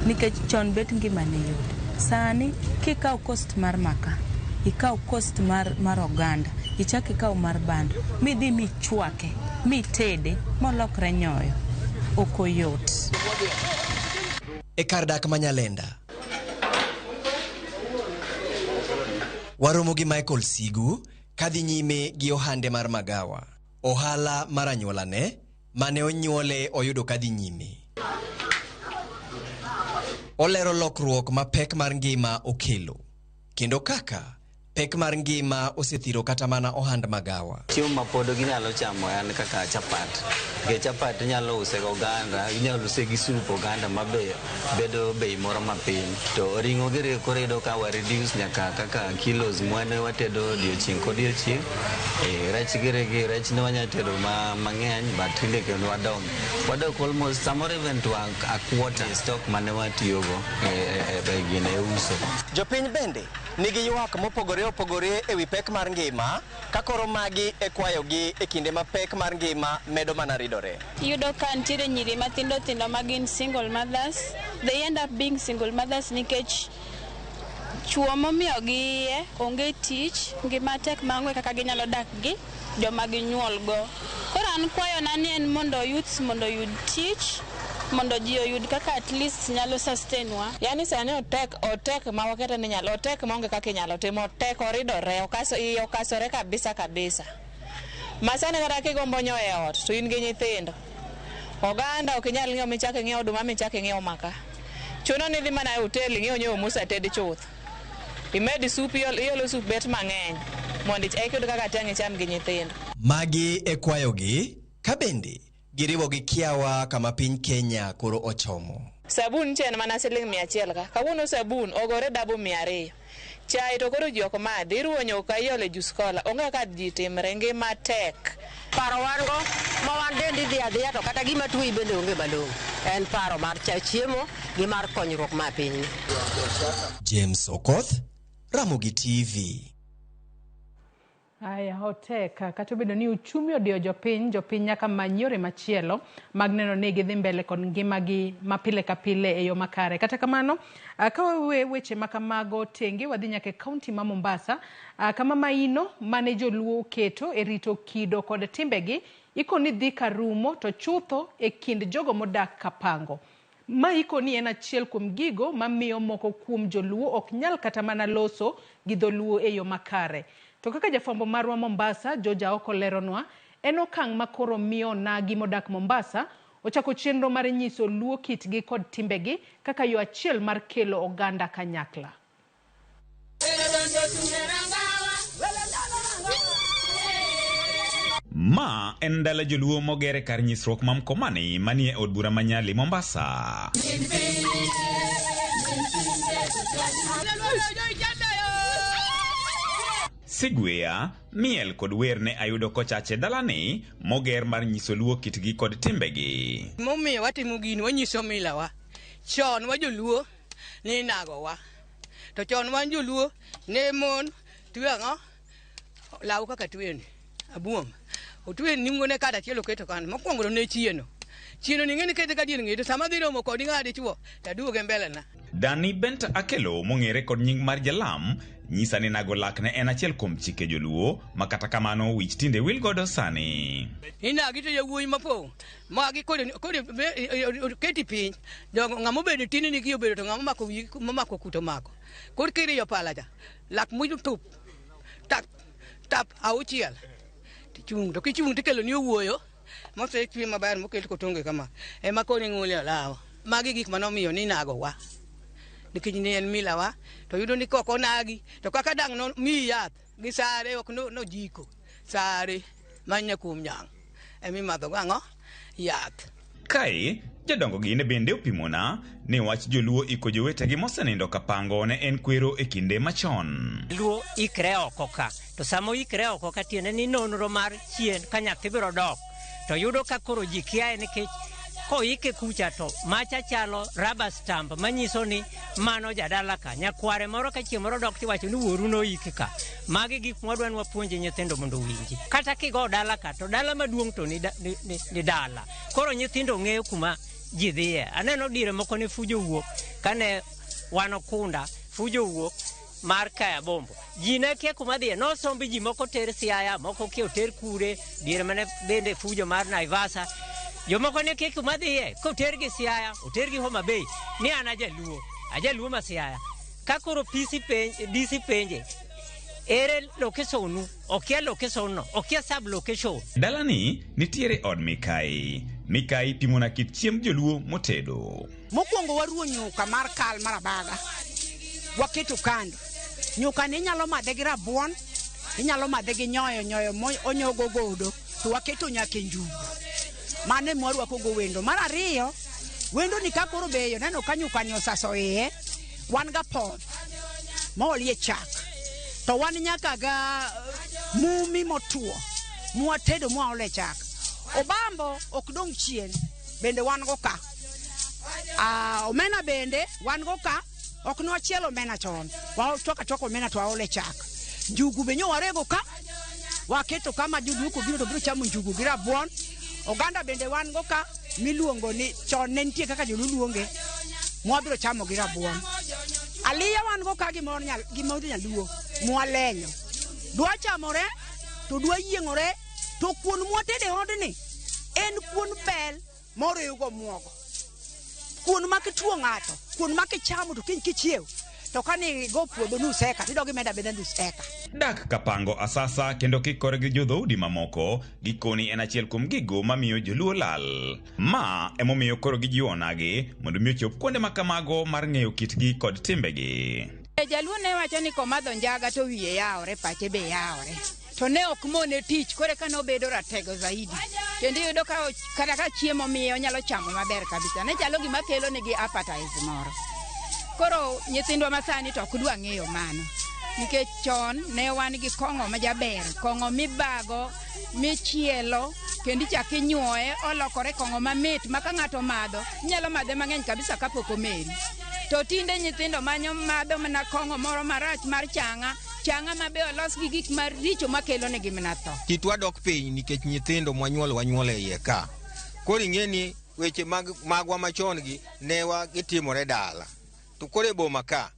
nikech chon bet ngima ne yot. Sani kikawo cost mar maka, ikaw cost mar oganda, ichak ikaw mar bando, midhi michwake, mitede, molokre nyoyo, ok oyot. E kar dak ma Nyalenda, waromo gi Michael Sigu kadhi nyime gi ohande mar magawa. Ohala mar anyuolane mane onyuole oyudo kadhi nyime. Olero lokruok ma pek mar ngima okelo, kendo kaka pek mar ngima osethiro kata mana ohand magawa. Chiemo ma pod ginyalo chamo en kaka chapat. Nikech chapat inyalo use gi oganda, inyalo use gi soup oganda ma be bedo bei moro mapiny. To ring'o gi koro iyudo ka wa reduce nyaka kaka kilos mwane watedo odiochieng' kodiochieng'. Rech gi rech ne wanyalo tedo mang'eny but tinde kendo wadok. Wadok almost samoro even to a quarter stock mane watiyogo e gine e uso. Jopiny bende nigi ywak mopogore opogore ewi pek mar ngima ka koro magi e kwayogi e kinde ma pek mar ngima medo mana ridore. Iyudo ka nitiere nyiri mathindo thindo ma gin single mothers. They end up being single mothers nikech chuo momiyogi iye onge tich, ngima tek maonge kaka ginyalo dak gi joma ginyuol go. Koro an kwayona ni en mondo youths mondo oyud tich, mondo ji oyud kaka at least nyalo sustain wa. Yani sani otek ma wakete ni nyalo, otek maonge kaka inyalo timo, otek oridore, iye okasore kabisa kabisa. Masani kata kigombo nyoyo e ot to in gi nyithindo. Oganda ok inyal ng'iewo michak ing'iew oduma michak ing'iew maka. Chuno ni idhi mana e hotel ing'iew nyoyo moseted chuth. Imed sup, iolo sup bet mang'eny mondo eka iyud kaka tiang' icham gi nyithindo. Magi e kwayogi ka bende giriwo gi kiawa kama piny Kenya koro ochomo. Sabun nche en mana siling 100 ka. Kawuono sabun ogore dabo 200. Chai to koro ji ok madhi, iruwo nyuka iolo e juice cola. Onge kaka ji timre, ngima tek. Paro wan go ma wan dendi dhi adhiya to kata gima tuoyi bende onge malong'o. En paro mar chiemo gi mar konyruok ma pinyni. James Okoth, Ramogi TV. Aya, otek kata obedo ni uchumi odiyo jopiny, jopiny nyaka many yore machielo mag neno ni gidhi mbele kod ngimagi ma pile ka pile e yo makare. Kata kamano, ka wawe weche ma kamago tenge, wadhi nyaka e kaunti ma Mombasa, kama maino mane joluo oketo e rito kido kod timbegi ikoni dhi karumo to chutho e kind jogo modak Kapango. Ma ikoni en achiel kuom gigo mamiyo moko kuom joluo ok nyal kata mana loso gi dholuo e yo makare. To kaka jafwambo marwa Mombasa, George Aoko leronwa, en okang' ma koro miyo onagi modak Mombasa ochako chenro mar nyiso luo kitgi kod timbegi kaka yo achiel mar kelo oganda kanyakla. Ma en dala joluo mogere kar nyisruok ma Mkomani manie od bura ma Nyali, Mombasa. Sigweya, miel kod wer ne ayudo kochache dalani moger mar nyiso luo kitgi kod timbegi. Momiyo watimo gini, wanyiso milawa. Chon wa joluo ne inagowa. To chon wan joluo ne mon twe ang'o? Law kaka tweni, abuom. Otwe ningone kata achiel oketo kanyo. Mokwongo to ne chieno. Chieno ni ng'eni kete ka dier ng'eto, sama dhi romo kodi ng'a dichuo, to aduoge mbele na. Dani Benta Akelo mong'ere kod nying mar Jalam nyisa ni nago lak ne en achiel kuom chike joluo ma kata kamano wich tinde wil godo sani. Inagi to yawuoyi mapong' magi kode keti piny jogo ng'ama obedo tin ni gi obedo to ng'ama omako wiyi momako kuto omako. Koro kiriyo pala cha lak muj tup tap tap auchiel tichung' to kichung' tikelo ni owuoyo mosechwe maber moket kotonge kama ema koro ing'ule olawo. Magi gik manomiyo ni inagowa nikech ne en milawa to yudo ni kok onagi to kaka dang' no miyi yath gi sare ok nojiko sare manya kuom nyang' emimadho go ang'o yath. Kae, jodongo gi ne bende opimona ni wach joluo iko jowetegi mosenindo kapango ne en kwero e kinde machon. Luo ikre oko ka, to sama oikre oko ka tiende ni nonro mar chien ka nyathi biro dok, to yudo ka koro ji kiaye nikech koike kucha to macha chalo rubber stamp manyiso ni mano jadala ka. Nyakware moro ka chieng' moro dok tiwacho ni wuoru noiki ka. Magi gik mwadwa ni wapuonje nyithindo mondo owinji. Kata kigo dala ka to dala maduong' to ni dala. Koro nyithindo ng'eyo kuma ji dhiye. Aneno dire moko ne fujo wuok kane wan Okunda, fujo wuok mar Kaya Bombo. Ji ne kia kuma dhiye, nosombi ji moko ter Siaya, moko kia oter Kure, diere mane bende fujo mar Naivasha. Jomoko ne kia kuma dhiye, kotergi Siaya, otergi Homa Bay, ni an ajaluo, ajaluo ma Siaya. Ka koro PC penje, DC penje, ere location nu, okia location no, okia sub location. Dalani nitiere od Mikai. Mikai pimona kit chiemb joluo motedo. Mokwongo waruo nyuka mar kal mar abaga. Waketo kando. Nyuka ni inyalo madhe gi rabuon, inyalo madhe gi nyoyo, nyoyo onyogo godo, to waketo nyaka e njugu. Mano ema warwako go wendo. Mar ariyo, wendo ni ka koro beyo, neno ka nyuka ni osaso iye, wan ga poth molie chak. To wan nyaka ga mumi motuo, mwatedo mwaole chak. Obambo ok dong' chien, bende wan go ka. Omena bende wan go ka, ok nwachiel omena chon. Wachwako achwaka omena to waole chak. Njugu be nyo warego ka, waketo kama joluo kobiro to biro chamo njugu gi rabuon. Oganda bende wan go ka, miluongo ni chon ne nitie kaka joluo luonge, mwabiro chamo gi rabuon. Aliya wan go ka gimoro nyaluo, mwalenyo. Dwa chamore, to dwa yieng'ore, to kuon mwatede e odni en kuon bel moriwgo muogo. Kuon ma kituo ng'ato, kuon ma kichamo to kiny kichiew, to kani go puodho nus eka, tidog imedo ameda nus eka. Dak kapango asasa kendo kikore gi jodhoudi mamoko, gikoni en achiel kuom gigo mamiyo joluo lal. Ma emomiyo koro gijiwo onagi mondo mi ochop kuonde ma kamago mar ng'eyo kitgi kod timbegi. Jaluo ne wacho ni komadho njaga to wiye yawore, pache be yawore. To ne ok mone tich, koro eka nobedo ratego zaidi. Kendo iyudo ka kata ka chiemo miye onyalo chamo maber kabisa. Ne chalo gima kelo negi appetite moro. Koro nyithindwa masani to ok dwa ng'eyo mano. Nikech chon ne wan gi kong'o ma jaber, kong'o mibago, michielo, kendo ichako inyuoye, olokore kong'o mamit ma ka ng'ato madho, inyalo madhe mang'eny kabisa kapok omeri. To tinde nyithindo manyo madho mana kong'o moro marach mar chang'a, chang'a ma be olos gi gik maricho makelo negi mana tho. Kitwa dok piny nikech nyithindo mwanyuolo wanyuolo e iye ka. Koro ing'e ni weche magwa machon gi ne gitimore dala. To koro e boma ka,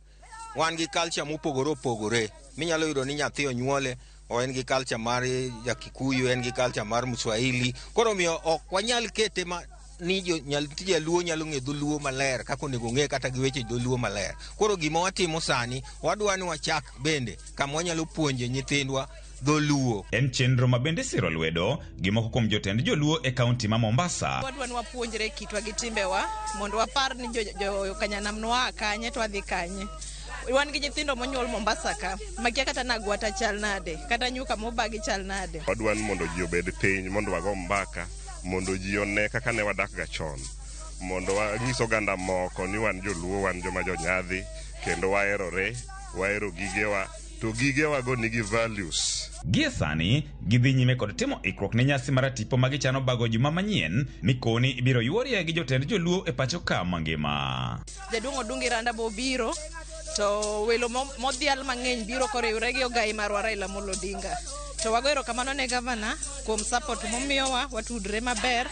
wan gi culture mopogore opogore. Minyalo yudo ni nyathi onyuole, o en gi culture mar Jakikuyu, en gi culture mar Mswahili. Koro omiyo ok wanyal kete ma ni jaluo nyalo ng'e dholuo maler kaka onego ong'e kata gi weche dholuo maler. Koro gima watimo sani, wadwa ni wachak bende kama wanyalo puonje nyithindwa dholuo. En chenro ma bende siro lwedo gi moko kuom jotend joluo e kaunti ma Mombasa. Wadwa ni wapuonjre kitwa gi timbewa mondo wapar ni jo Kanyanam noa kanye to wadhi kanye. Wan gi nyithindo monyuol Mombasa ka, makia kata nagwata chal nade, kata nyuka mobagi chal nade. Wadwa ni mondo ji obed piny, mondo wago mbaka, mondo ji one kaka ne wadak ga chon, mondo wanyis oganda moko ni wan joluo, wan joma jonyadhi, kendo waherore, wahero gigewa, to gigewa go nigi values. Gie sani, gidhi nyime kod timo ikruok ne nyasi mar tipo ma gichano bago juma manyien, mikoni ibiro yuorie gi jotend joluo e pacho ka mangima. Jaduong' Odungi Randa bo biro, to welo modhial mang'eny biro koriwre gi ogai marwa Raila Amolo Odinga. To wago erokamano ne gavana kuom support momiyowa, watudre maber,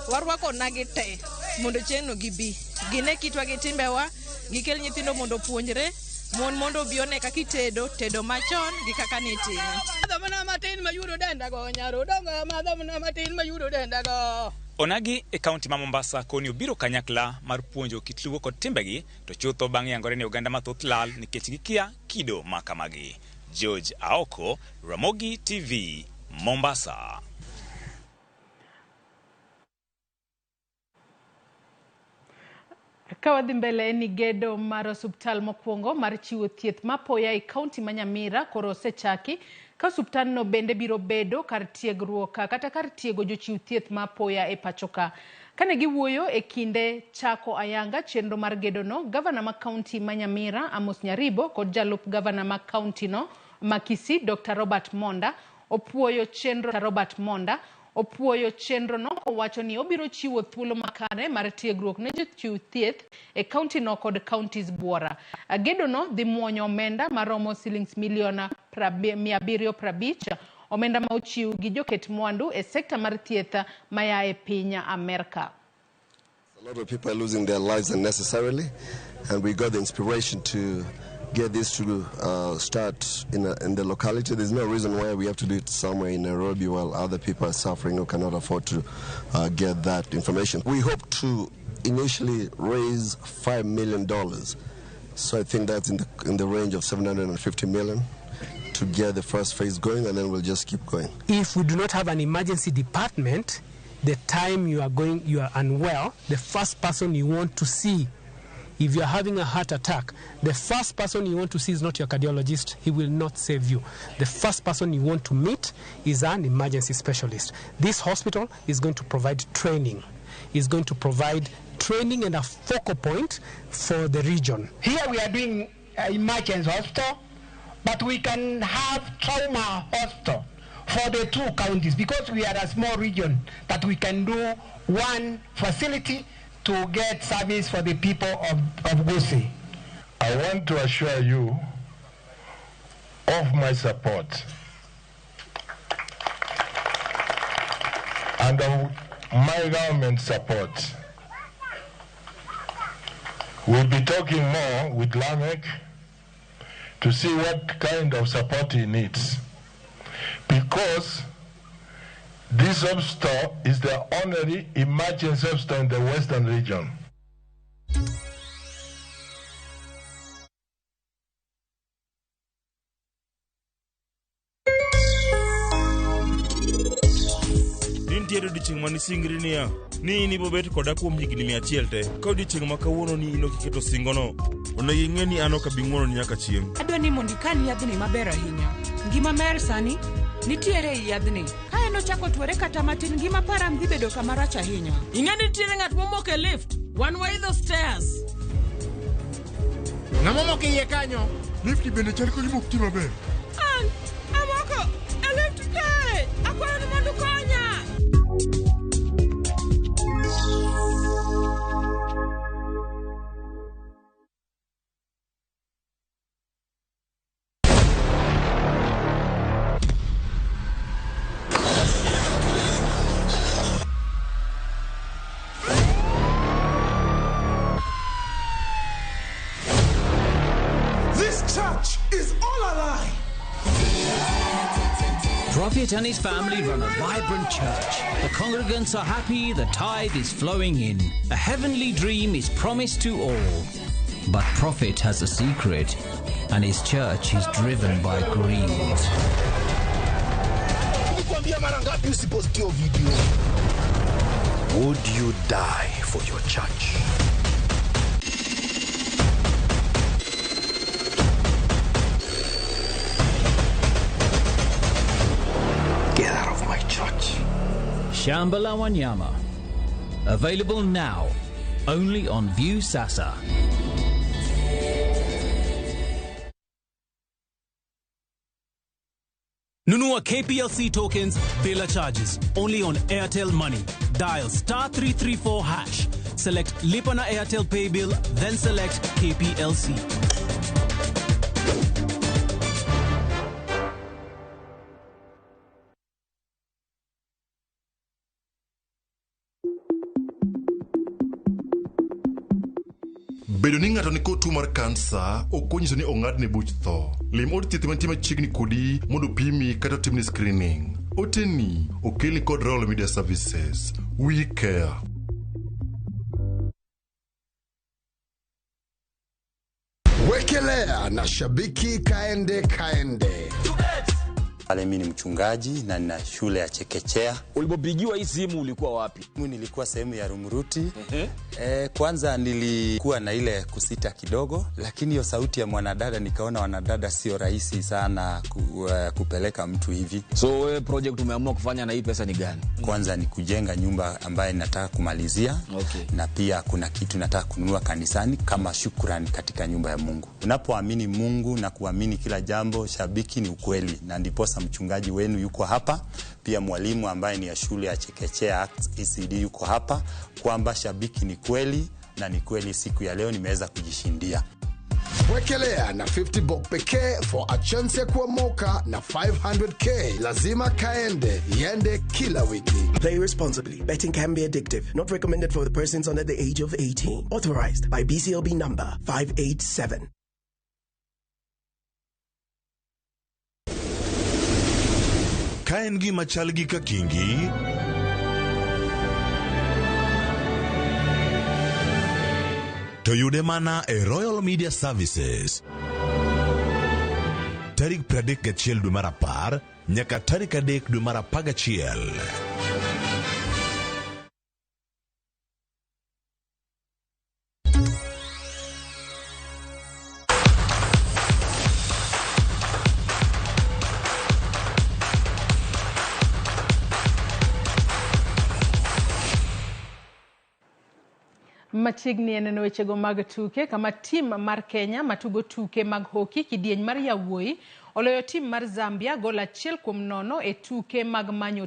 warwako onagi te mondo chieng'no gibi. Gine kitwa gi timbewa, gikel nyithindo mondo opuonjre, mon mondo obi one kaka itedo, tedo machon gi kaka nitime. Madho mana matin mayudo dendago, nyaro dongo, madho mana matin mayudo dendago. Onagi e kaunti ma Mombasa koni obiro kanyakla mar puonjo kit luo kod timbegi, to chutho bang' yangore ni oganda mathoth lal nikech gikia kido ma kamagi. George Aoko, Ramogi TV, Mombasa. Ka wadhi mbele ni gedo mar osuptal mokwongo mar chiwo thieth mapoya e kaunti ma Nyamira koro osechaki Ka osuptandno bende biro bedo kar tiegruok kata kar tiego jochiw thieth ma apoya e pacho ka. Kane giwuoyo e kinde chako ayanga chenro mar gedono, gavana ma kaunti ma Nyamira Amos Nyaribo kod jalup gavana ma kaunti no ma Kisii Dr. Robert Monda opuoyo chenro Robert Monda opuoyo chenrono kowacho ni obiro chiwo thuolo makare mar tiegruok ne jochiw thieth e kaunti no kod counties buora. Gedono dhi muonyo omenda maromo silings milion 750, omenda ma ochiw gi joket mwandu e sekta mar thieth maya e piny Amerka. A lot of people are losing their lives unnecessarily, and we got the inspiration to get this to start in the locality. There's no reason why we have to do it somewhere in Nairobi while other people are suffering who cannot afford to get that information. We hope to initially raise $5 million. So I think that's in the range of 750 million to get the first phase going, and then we'll just keep going. If we do not have an emergency department, the time you are unwell, the first person you want to see, if you are having a heart attack, the first person you want to see is not your cardiologist. He will not save you. The first person you want to meet is an emergency specialist. This hospital is going to provide training. It's going to provide training and a focal point for the region. Here we are doing emergency hospital, but we can have trauma hospital for the two counties, because we are a small region that we can do one facility to get service for the people of Gusii. I want to assure you of my support and of my government support. We'll be talking more with Lamek to see what kind of support he needs, because this hospital is the only emergency hospital in the Western region. Nitiere odiechieng' mane isingri niya, ni in ibobet koda kuom higni 100 te. Ka odiechieng' ma kawuono ni in ok iketo singono, onego ing'e ni an ok abi ng'wononi nyaka chieng'. Adwa ni mondo ikan yadhni maber ahinya. Ngima mer sani nitiere ei yadhni. Ka en ochako tuore kata matin, ngima param dhi bedo kama rach ahinya. Ing'e ni nitiere ng'at momoko e lift. Wan waidho stairs. Ng'ama omoko iye kanyo? Lift bende chal ka gima ok ti maber. An amoko e lift kae. Akwayo ni mondo ukonya. This church is all a lie. Prophet and his family run a vibrant church. The congregants are happy, the tithe is flowing in. A heavenly dream is promised to all. But Prophet has a secret, and his church is driven by greed. Nilikwambia mara ngapi usipost hiyo video? Would you die for your church? Get out of my church. Shamba la Wanyama. Available now, only on View Sasa. Nunua KPLC tokens bila charges only on Airtel Money. Dial star 334 hash. Select Lipa na Airtel Pay Bill, then select KPLC. Bedo ni ng'ato nikod tuo mar kansa ok onyiso ni ong'adne buch tho. Lim od thieth mantie machiegni kodi mondo pimi kata otimni screening. Oteni okelni kod Royal Media Services. We care. Wekelea na shabiki kaende kaende. Pale mimi ni mchungaji na nina shule ya chekechea. Ulipopigiwa hii simu ulikuwa wapi? Mimi nilikuwa sehemu ya Rumuruti. Kwanza nilikuwa na ile kusita kidogo, lakini hiyo sauti ya mwanadada nikaona wanadada sio rahisi sana kupeleka mtu hivi. So wewe project umeamua kufanya na hii pesa ni gani? Kwanza ni kujenga nyumba ambaye nataka kumalizia. Na pia kuna kitu nataka kununua kanisani kama shukrani katika nyumba ya Mungu. Unapoamini Mungu na kuamini kila jambo, shabiki ni ukweli, na ndiposa mchungaji wenu yuko hapa, pia mwalimu ambaye ni ya shule ya chekechea Acts ECD yuko hapa, kwamba shabiki ni kweli na ni kweli siku ya leo nimeweza kujishindia. Wekelea na 50 bob pekee for a chance ya kuomoka na 500k. Lazima kaende iende kila wiki. Play responsibly. Betting can be addictive. Not recommended for the persons under the age of 18. Authorized by BCLB number 587. Ka en gima chal gi kakingi to yude mana e Royal Media Services tarik 31 dwe mar 10 nyaka tarik 3 dwe mar 11. Machiegni en neno wechego mag tuke kama tim mar Kenya matugo tuke mag hoki kidieny mar yawuoyi oloyo tim mar Zambia gol 1-0 e tuke mag manyo